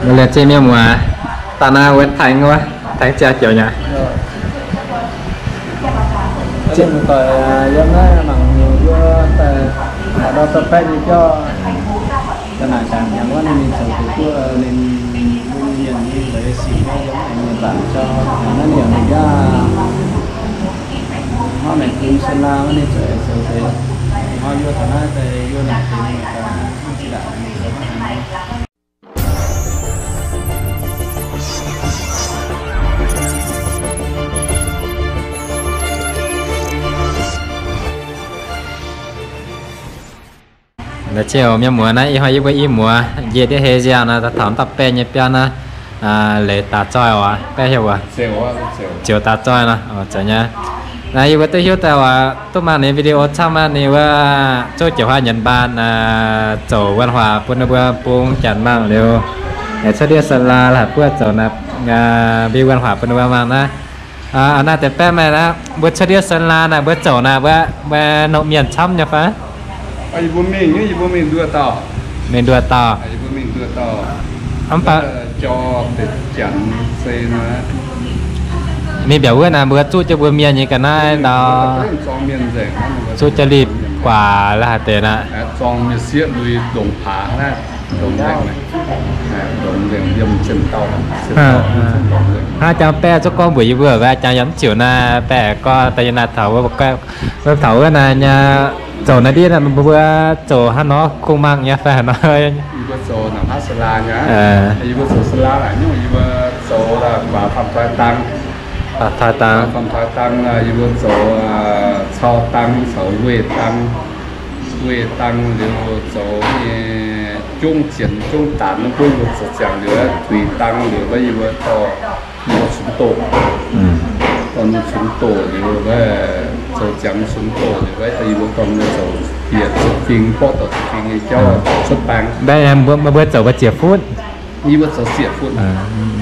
Mbuo liemh zeih mienh muoz, daaih naaiv wuov tengx wuov, tengx jaa joux nyei. Yiem naaiv mangc nyei wuov daaih, daaih nor daaih baeqv nyei jauv, daaih naaic dangc hnyangx wuov ninh mingh zoux deix duqv ninh mbuo nyei mienh nyei leiz sic nyei yiem aengx mienh mangc jauv naaiv liemh ninh jaa. Hnangv naaic bun Sien Laa wuov ninh zoux zoux deix, hnangv yie taux naaiv daaih yie naaic deix mienh daaih mv zinh ndaangc mienh zoux hnangv haaix. Naaiv ziouc mienh muoz naaiv, ih hnoi yie mbuo i muoz njiec ndiev hei nziaauc nor, taux mv dauh baeqv nyei biauv naaiv, leiz daaih zoih oc, baeqv hiuv wuov, zioux daaih zoih nor, zoux nyei. Naaiv yie mbuo duqv hiuv daaih oc, duqv mangc ninh video camv aqv, ninh wuov zouv jiex huaav nyienz baan zoux văn hóa bun ninh mbuo bung janx mangc liuz, cuotv ndiev Sien Laa la'haic buov zoux naaiv mbi văn hóa bun ninh mbuo mangc naaiv. Aa, naaiv deix baeqv meih naaiv, mbuo cuotv ndiev Sien Laa naaiv, mbuo zoux naaiv, mbuo, mbuo nongc mienh camv nyei fai? Yie mbuo mingh, yie mbuo mingh nduoh dauh. Mingh nduoh dauh. Yie mbuo mingh nduoh dauh. Mv baac jauv deix janx se naaiv, mingh mbiaauc wuov naaiv, mbuo zuqv jienv mbuo mienh nyei ga'naaiv ndau, zuqv jienv lipc guaax la'haic deix naaiv. Zorng mienh sieqv lui ndongc paax naaiv, ndongc nzengc, ndongc nzengc yiem zienh dauh, zienh dauh ndongc nzengc. Hnangv jangx baeqv zuqc gorngv mbuox yie mbuo, jangx yaac mv ziouc naaiv baeqv gorngv daaih yie naaiv taux wuov, taux wuov naaiv nyei, zoux naaiv ndiev naaiv mbuo zoux hnangv nor kungx mangc nyei fai haaix nor? Yie mbuo zoux naaic hnangv Sien Laa nyei, yie mbuo zoux Sien Laa naaic nyungc yie mbuo zoux daaih guaax Fam Toi Dang. Fam Toi Dang. Fam Toi Dang, yie mbuo zoux Cau Dang caux Weih Dang. Weih Dang liuz zoux nyei Jungv Zienx Jungv Daanx, mbuo yie mbuo zoux ziangx liuz Tuix Dang liuz, yie mbuo dorh mbuo cunx doh, dorh mbuo cunx doh liuz, zoux ziangx cunx doh liuz, yie mbuo dorh mbuo zoux bieqc zuqc fing, borqv dorh zuqc fing nyei jauv cuotv baeng. Mbuo zoux mbuo ziec futv. Yie mbuo zoux siec futv.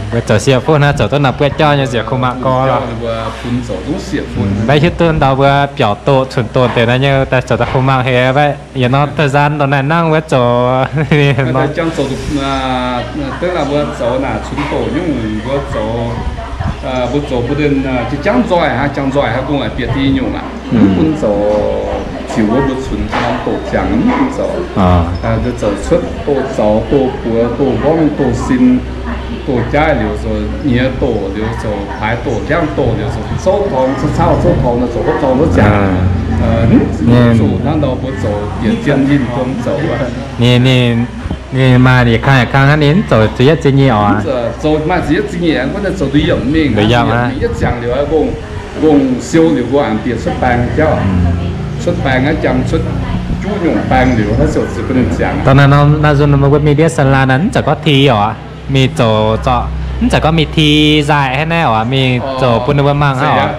Mbuo zoux siec futv naaiv zoux duqv naaiv buo jauv nyei nziex kungx mangc gorx lorqc. Mbaeqv hiuv duqv ndau mbuo biaux doqc cunx doqc deix naaiv nyei daaih zoux daaih kungx mangc haic. Mbaeqv yietc norm da'nzaan ndongc naaiv nangv mbuo zoux, jangx zoux, dengv naaic mbuo zoux naaic cunx doqc nyungc mbuo zoux, mbuo zoux mbuo deix jangv nzoih hnangv, jangx nzoih hnangv, bung aac bieqc diuh nyungc aac, mv bun zoux ziux wuov mbuo cunx norm doqc ziangx mv bun zoux. Zoux cuotv doqc zaux, doqc buoz, doqc nqorngv, doqc sin, doqc jaaiv liuz zoux nyiex doqc liuz zoux paaix doqc ndiangv doqc liuz zoux zouv torngx, zouv cauv zouv torngx nor zoux wuov dorngx wuov ziangx. Zuqc hnangv nor mbuo zoux bieqc zien yinh dongh zoux. Ninh maaih yietc kang yietc kang hnangv, ninh mv zoux ziepc yietv ziepc nyeic oc. Zoux maaih ziepc yietv ziepc nyeic, mv baac zoux nduqc yiemc mingh, nduqc yiemc aqv. Ziepc yietv ziangx liuz, gong siou liuz mbuo aengx bieqc cuotv baeng jauv. Cuotv baeng aqv, jangx cuotv juqv nyungc baeng liuz, naaiv ziouc ziouc bun ninh ziangx. Dongh naaiv norm naaiv nzunc mbuo mingh ndiev Sien Laa naaiv, mv zeiz gorngv ti oc, mingh zoux zorqv, mv zeiz gorngv mingh ti nzaaih hnangv naaiv oc, mingh zoux bun ninh mbuo mangc hnangv oc.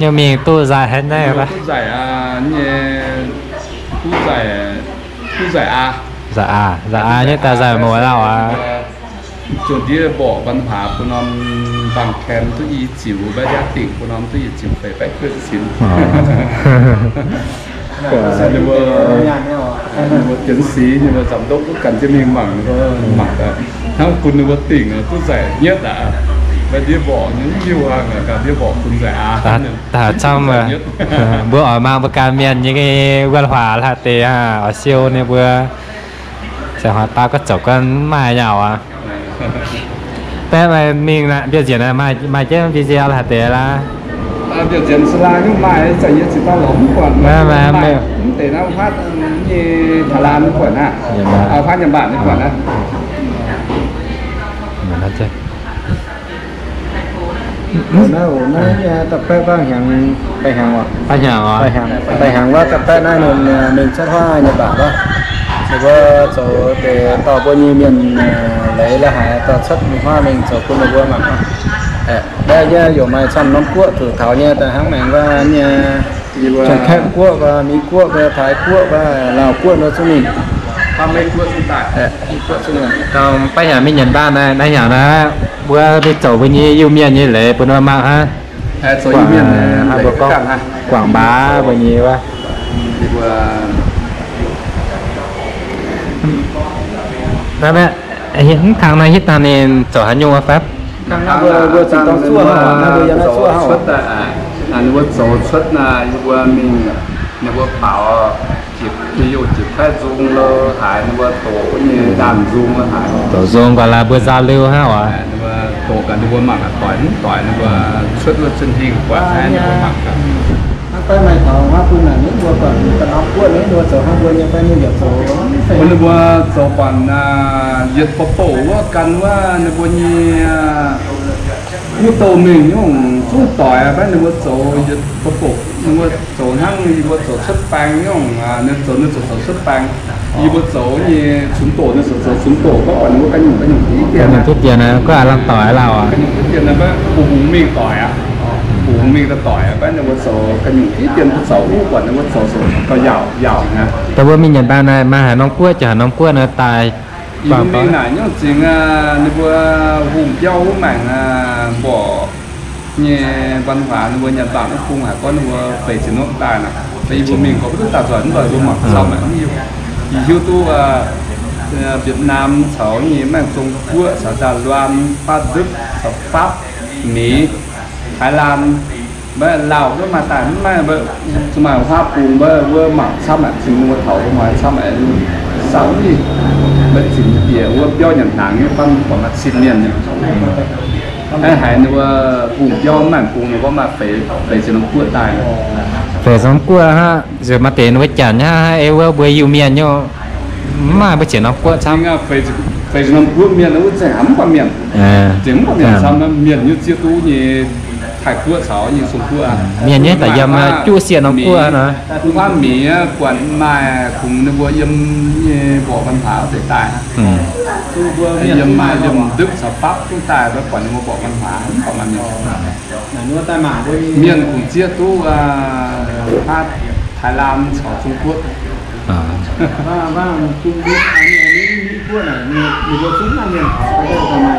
Nyei mingh duqv nzaaih hnangv naaiv. Duqv nzaaih aqv, duqv nzaaih aqv, nzaaih aqv nyei daaih nzaaih mouz lauh aqv. Zuqc ndiev mborqc văn hóa bun norm mbaang kan duqv i ziux, mbaeqv jaav dingc bun norm duqv i ziux feix baeqv kuotv cin. Ninh mbuo, ninh mbuo tiến sĩ, ninh mbuo giám đốc duqv ganh jienv mingh mangc, mangc hnangv bun ninh mbuo dingc duqv nzaaih hniev aqv. Mbaeqv ndiev mborqc nyei mv hiuv aqv, ganh ndiev mborqc bun nzaaih aqv. Daaih camv, mbuo oix mangc mbuo ganh mienh nyei văn hóa laaix deix oix siou ninh mbuo. Se hnoi daaih gorngv zoux gorngv mv maaih nyei oc. Baeqv maaih mingh naaic, mbienv nzienx maaih jienv video laaix deix laaix. Mbienv nzienx Sien Laa nyungc maaih, za'gengh yie zinh daaih lorz mv buatc. Mv deix naaiv Faatv nyei Thailand mv buatc aqv. Faatv Nhật Bản mv buatc aqv. Naaiv, naaiv da'baeqv hnyangx, baeqv hnyangx oc. Baeqv hnyangx oc. Baeqv hnyangx, baeqv hnyangx wuov da'baeqv naaiv ninh, ninh cuotv huaav Nhật Bản wuov. Se mbuo zoux deix dorh mbuo nyei mienh leiz la'haic dorh cuotv huaav mingh zoux bun ninh mbuo mangc. Mbaeqv yie yaac maaih camv norm guoqv zuqc taux nyei, daaih hnangv maengx wuov nyei, Trung Quốc guoqv, Mỹ guoqv, Thái guoqv, Lào guoqv nor zungv mingh. Dongh baeqv hnyangx mingh Nhật Bản naaiv, naaiv hnyangx naaiv, mbuo mingh zoux mbuo nyei Iu-Mienh nyei leiz bun mbuo mangh hnangv. Mbuo gorngv quảng bá mbuo nyei wuov. Naaiv, Mv kangx naaiv hitv dangh ninh zoux haaix nyungc fai? Mbuo zoux cuotv, ninh mbuo zoux cuotv naaiv, yie mbuo mingh, ninh mbuo baaux jiex, jiex kaiv nzung lo haaix, ninh mbuo doqc wuov nyei ndaamv-nzung lo haaix, doqc nzung guaax laaix mbuo nzauh liuz hnangv oc. Ninh mbuo doqc gaax, ninh mbuo mangc gaax doic mv doic, ninh mbuo cuotv wuov zinh hingh buatc naaiv, ninh mbuo mangc gaax. Hnangv fai maaih taux huaav bung naaic, ninh mbuo buatc ga'norm guoqv, ninh mbuo zoux hnangv mbuo nyei fai ninh yaac zoux, ninh mbuo zoux buatc yietc bou bouc wuov gan wuov ninh mbuo nyei, wuov douz mingh nyungc zungv doic fai ninh mbuo zoux yietc bou bouc, ninh mbuo zoux hnangv yie mbuo zoux cuotv baeng nyungc, ninh zoux, ninh zoux zoux cuotv baeng. Yie mbuo zoux nyei cunx doqc, ninh zoux zoux cunx doqc, gorngv oix ninh mbuo ganh nyungc, ganh nyungc diqv dien, ganh nyungc diqv dien naaiv, mbuo hungx mingh doic aqv. Hungx mingh doic aqv, baav ninh mbuo zoux ganh nyungc diqv dien, mbuo zoux uv buatc ninh mbuo zoux zoux gauh yaauc yaauc naaiv. Dongh mbuo mingh nyanc mbaanh naaiv maaih haaix norm guoqv jiex haaix norm guoqv naaiv daaih. Yie mbuo mingh naaic nyungc zingx, ninh mbuo hungh biauv wuov maengc mborqc nyei văn hóa, ninh mbuo nyanc mbaanh wuov bung haiz gorngv ninh mbuo feix ziex norm daaih naaic. Yie mbuo mingh gorngv mv duqv daaih nzuonx, mv nzoih mbuo mangc camv. Yie hiuv duqv Việt Nam caux nyei maengh Zong Guoqv caux Đài Loan, Pháp, Đức caux Pháp, Mỹ, Thái Lan, mbuo Laauh wuov maaih daaih mv maaih, zuqc maaih huaav bung mbuo wuov mangc camv aqv, zingx ninh mbuo taux wuov maaih camv aqv, sauv ninh mbuo zingx bieqc wuov biauv nyanc hnaangx nyei fai buatc maaih cin mienh nyei. Haiz ninh mbuo hungh biauv maengh bung ninh mbuo maaih feix, feix ziex norm guoqv daaih. Feix norm guoqv hnangv, nziex maaih deix ninh mbuo janx nyei hnangv, ei wuov mbuo Iu-Mienh nyei, mv maaih mbuo ziex norm guoqv camv. Feix norm guoqv mienh wuov zengc mv baac mienh, zengc mv baac mienh camv, mienh nyei zieqv duqv nyei Taiv Guoqv caux nyei Zong Guoqv, mienh nyei daaih yiem juqv sieqv norm guoqv nor. Mbuo mbuo mienh buatc maaih kungx ninh mbuo yiem nyei mborqc văn hóa deix daaih. Yiem maaih yiem Đức caux Pháp duqv daaih, mbuo buatc ninh mbuo mborqc văn hóa mv baac maaih mienh, mienh kungx zieqv duqv Thái Lan caux Trung Quốc.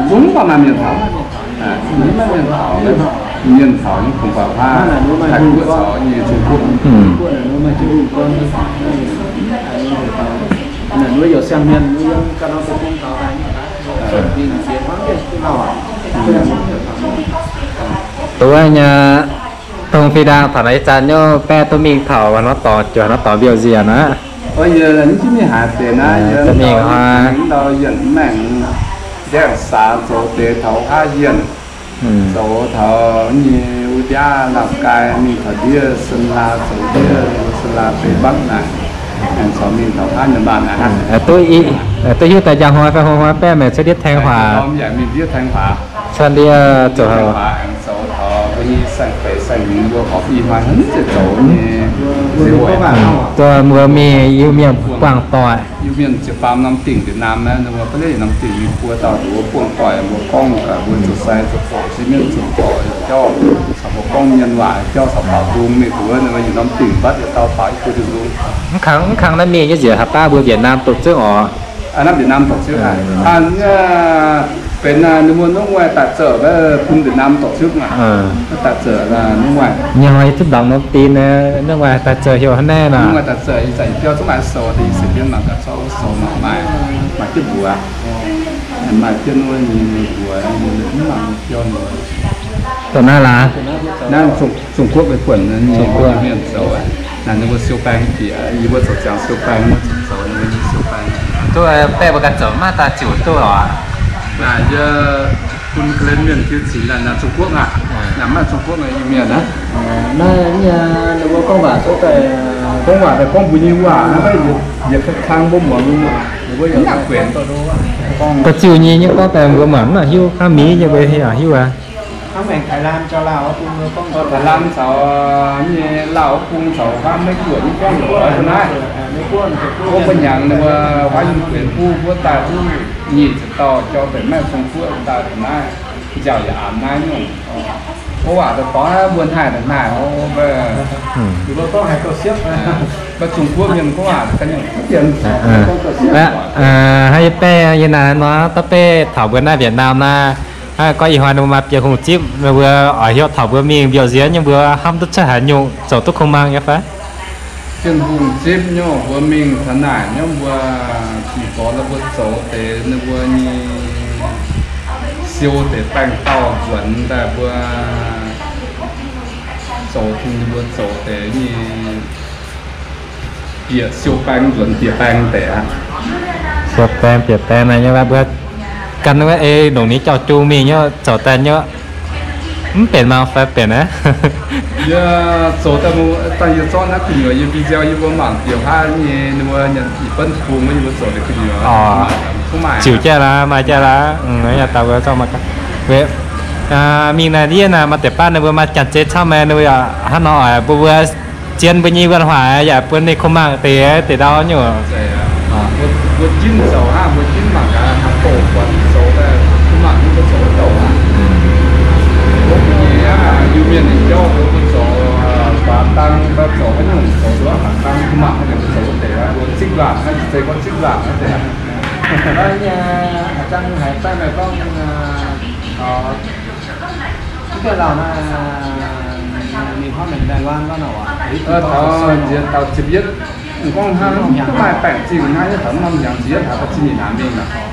Zungv baac maaih mienh taux, mienh taux, mienh taux nyei kungx baac huaav Taiv Guoqv caux nyei Trung Quốc. Duqv nyei, dongh fih ndaangc taux naaiv ih zanc nyei baeqv duqv mingh taux haaix norm dorngx, juangc haaix norm dorngx mbiouh nziex aqv. Yie mv hiuv mingh haaix deix naaiv, yie mingh ndau yienh maengh, nzaengc saax zoux deix taux haav yienh, zoux taux nyei wuov ndiaav Laauh Gai, mingh taux ndiev Sơn La, zoux ndiev Sơn La Tây Bắc naaic, aengx caux mingh taux haav Nhật Bản naaic. Duqv hiuv daaih njang hnoi fai hnoi hnoi baeqv meih cuotv ndiev Thanh Hóa, cuotv ndiev zoux haaix, zoux taux mbuo nyei saeng-feix saeng-hmz mbuo horpc ih hnoi hnangv zeiz zoux nyei. Duqv mbuo mingh Iu-Mienh buangh doic. Iu-Mienh ziepc faam norm dingc Việt Nam naaiv, ninh mbuo baav leiz norm dingc mingh buo dauh nduov buangh doic, mbuo gorngv gaax mbuo zuqc sai zuqc zorc, se mienh zuqc zorc, jauv caux mbuo gorngv mienh waac, jauv caux baaux nzung mingh nduov, ninh mbuo yietc norm dingc mbatv yietc dauh faaux i buo nzung. Mv kangx, mv kangx naaiv mingh nyei nziex haaix baav mbuo Việt Nam doqc zungv oc. Aa, naaiv Việt Nam doqc zungv haic. Aa, benx ninh mbuo nước ngoài tài trợ bun Việt Nam doqc zungv aqv. Tài trợ nước ngoài. Nyei hnoi yie zungv mangc norm dingc, nước ngoài tài trợ heuc hnangv naaiv nor. Nước ngoài tài trợ ih zanc biauv zungv maaih sou, deix se biauv mangc gaax zorqv sou mangc maaih, maaih jienv mbuox, maaih jienv wuov nyei mbuox, mv mangc biauv mbuox. Dongh naaiv laaix, naaiv Zung, Zung Guoqv mbuo buonc nyei mienh zoux, naaic ninh mbuo siou baeng bieqc, yie mbuo zoux ziangx siou baeng, mbuo zoux ninh mbuo nyei siou baeng. Duqv baeqv mbuo ganh zoux maiv daaih ziouc duqv oc. Naaic yie bun ga'hlen mienh jiu zinx naaic, naaic Zung Guoqv aqv. Naaic maiv Zung Guoqv, Iu-Mienh aqv. Naaiv ninh mbuo gorngv waac cuotv daaih, gorngv waac daaih gorngv mbuo nyei waac naaiv, yietc kang mbuo muangx, ninh mbuo yaac mv nangc guenx. Da'ziouh nyei nyei gorngv daaih mbuo mangc mv nangc hiuv, hnangv mingh nyei mbuo yaac hiuv aqv. Hnangv maengx Thái Lan caux Laauv wuov bung, Thái Lan caux nyei Laauv wuov bung caux huaav Meiv Guoqv nyei gorngv nduov naaiv. Gorngv mbuo hnyangx ninh mbuo huaav Yunh Guenx buv mbuo daaih duqv nyic ziepc dauh jauv deix maiv Zung Guoqv daaih naaiv, nziaauc yaac aanx naaiv nyungc. Gorngv waac daaih dorngx mbuo hnaaic daaih hnaaic, mbuo Zung Guoqv mienh gorngv waac daaih ganh nyungc. Hnangv yie baeqv yie naaiv nor, da'beiv taux mbuo naaiv Việt Nam naaiv, hnangv gorngv ih hnoi ninh mbuo maaih Bienh Hungh zipv, ninh mbuo oix heuc taux mbuo mingh mbiouh nziex nyei, mbuo hnamv duqv cuotv haaix nyungc, zoux duqv kungx muangx nyei fai? Bienh Hungh zipv nyei, mbuo mingh taux naaic nyei, mbuo ziqc gorx la'buo zoux deix ninh mbuo nyei siou deix baengh dauh nzuonx daaih mbuo zoux, mbuo zoux deix nyei bieqc siou baeng nzuonx bieqc baeng deix aqv. Siou baeng bieqc baeng naaiv nyei mbuo gan wuov ei longc ninh jauv-jung mingh nyei zoux daaih nyei. Mv benx mangc fai benx aqv. Yie zoux daaih, daaih yie zorqv naaiv gu'nyuoz yie video yie mbuo mangc diuh haav nyei ninh mbuo nyanc i benv bung yie mbuo zoux deix gu'nyuoz. Ziux jienv laaix, maaih jienv laaix, yaac daaih mbuo zorqv maaih gaax. Mingh naaic yie naaic maaih deix baav ninh mbuo maaih janx-zei camv maah, ninh mbuo yaac hnangv nor oc, mbuo mbuo zien mbuo nyei wuonh huaac yaac bun ninh kungx mangc deix, deix ndau nyungc. Mbuo ginv zoux hnangv, mbuo ginv mangc gaax, hnangv doqc buatc zoux daaih, mangc mbuo zoux douc hnangv. Mbuo nyei Iu-Mienh nyei jauv mbuo zoux, faaux dang fai zoux haaix nyungc zoux nduov faaux dang, mangc mbuo zoux deix, mbuo zipv laangc, naaiv se gorngv zipv laangc naaiv deix. Hnangv nyei, a'jang haiz daaih meih gorngv, mv baac lauh naaiv, ninh hnangv mienh Taiwan gorngv nor, taux nziex taux ziepc yietv, gorngv hnangv mv maaih baengh zingh hnangv, taux norm hnyangx ziepc yietv haiz daaih zinh mingh naaic mingh aqv.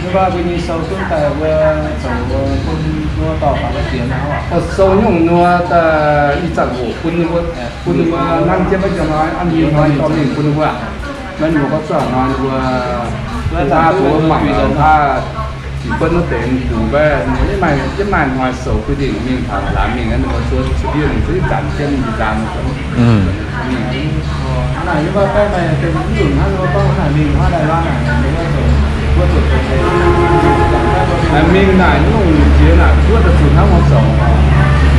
Mv baac mbuo nyei sou zungv daaih mbuo zoux bun nduov dorh faaux diex aqv. Sou nyungc nduov daaih ih zanc hoc bun ninh mbuo, bun ninh mbuo nanv jienv maiv jangx nor, an ninh hnoi dorh mingh bun ninh mbuo. Maiv ninh mbuo gorngv zuangx hnoi ninh mbuo, mbuo mangc aqv, fih bun wuov deix duqv mbaeqv, ninh mbuo yietv maaih, yietv maaih hnoi sou quy định mingh taux laanh mingh, ninh mbuo zuov, zuov diev ninh zuov ih zanc jienv ih nzaan. Mingh naaic nyungc jiex naaic guoqv daaih zunc hnangv nor zoux,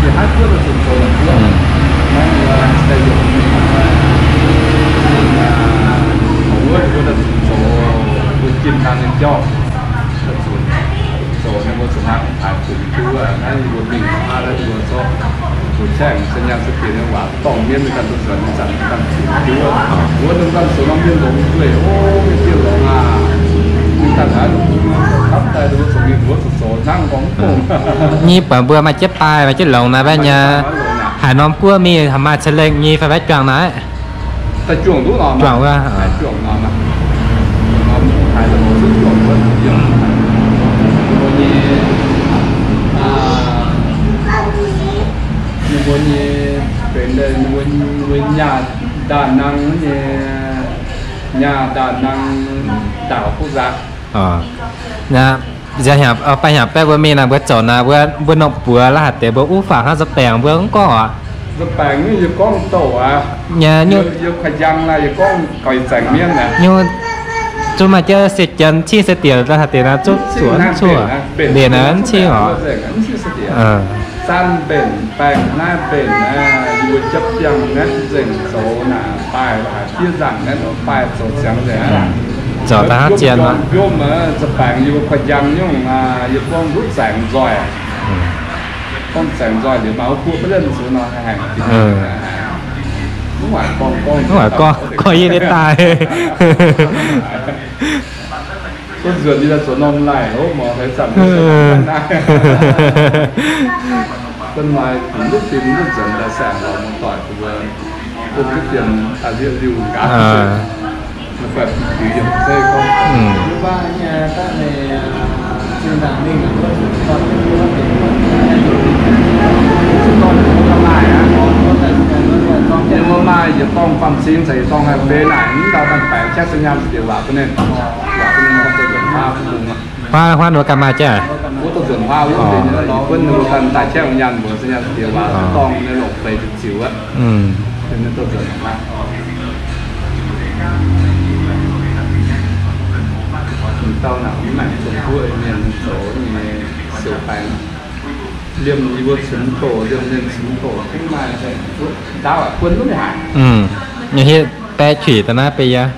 jiex haaix guoqv daaih zunc zoux naaic guoqv. Maiv wuov daaih zunc zoux, mbuo jiex dangh ninh jauv daaih zunc zoux, ninh mbuo zuqc haaix haaix zunc duqv, naaiv ninh mbuo mingh hnangv naaiv ninh mbuo zorqv zoux caengh se nyaanh se bieqc nyei waac dorngh mienv mingh ganh duqv nzuonx, zanc ganh zunc duqv. Mbuo ninh ganh zoux norm mienh longx nzueic, o, mienh dieh longx aac. Ninh ganh haiz longx, zoux kapv daaih ninh mbuo zoux mingh mbuo zuqc zoux hnangv gorngv dongh. Nyei buatc mbuo maaih jienv baaih, maaih jienv longx naaiv mbaeqv nyei. Haaix norm guoqv mingh maaih ceix lengh nyei fai mbaeqv juangc naaiv? Daaih juangc duqv nor, juangc wuov, juangc nor, juangc nor, haaix norm zuqc juangc wuov, ninh mbuo nyei, ninh mbuo nyei, benx daaih ninh mbuo, ninh mbuo nyaah Đà Nẵng nyei, nyaah Đà Nẵng đảo quốc gia. Nziaauc hnyangx, baaih hnyangx baeqv mbuo mingh naaic, mbuo zoux naaic, mbuo, mbuo nongh buoz la'haaix deix mbuo uv fangx hnangv nza'baengc mbuo mv gorngv oc. Nza'baengc yie gorngv douc aqv. Nyei, yie kuaix njang naaic, yie gorngv gaux ih zaengc mienv aqv. Nyungc zungv maaih jienv se janx cingv se diex la'haaix deix naaiv zungv zuoqc mv cuoqv. Mbenc naaiv mv cingv oc. Zanc mbenc baengc naaiv mbenc naaiv, yie mbuo japv biangh naaiv nzengc zoux naaic baaih la'haaix fiev nzaangc naaiv baaih zoux ziangx nzengc aqv. Zoux daaih hnangv zien nor. Yiem nza'baengc yie mbuo kuaix njang nyungc, yie gorngv nduqc zaengc nzoih. Gorngv zaengc nzoih liuz maaih wuov buoqv maiv len zoux nor haih. Mv baac gorngv, gorngv, gorngv yie nyei daaih. Duqv nzuonx yie daaih zoux norm laih, o, mor haiz zanc naaiv. Gunv maaih dingc duqv fim duqv nzuonx daaih saengx lorz muoz-doic mbuo, gunv duqv fiem daaih zieqv liuh nqaapv. Wuov maaih yietc dorngh fam-sing caux yietc dorngh haic beiv naaic, mv ndau dangh baengx jaav se nyaanh diex waac bun ninh, waac bun ninh, huaav huaav wuov ganh maaih jaav. Wuov dorh nzuonx huaav wuov, bun ninh ganh daaih jaav nyaanh mbuox se nyaanh diex waac dorngh ninh longc feix ziux wuov. Ninh dorh nzuonx huaav. Dauh naaic mv maaih Zong-Guoqv mienh zoux nyei siou baeng. Liemh yie mbuo cunx doqc, liemh mienh cunx doqc, mv maaih ndaauv aqv, buonv duqv mingh haic. Nyei hietv baeqv qic daaih naaiv beiv yaac.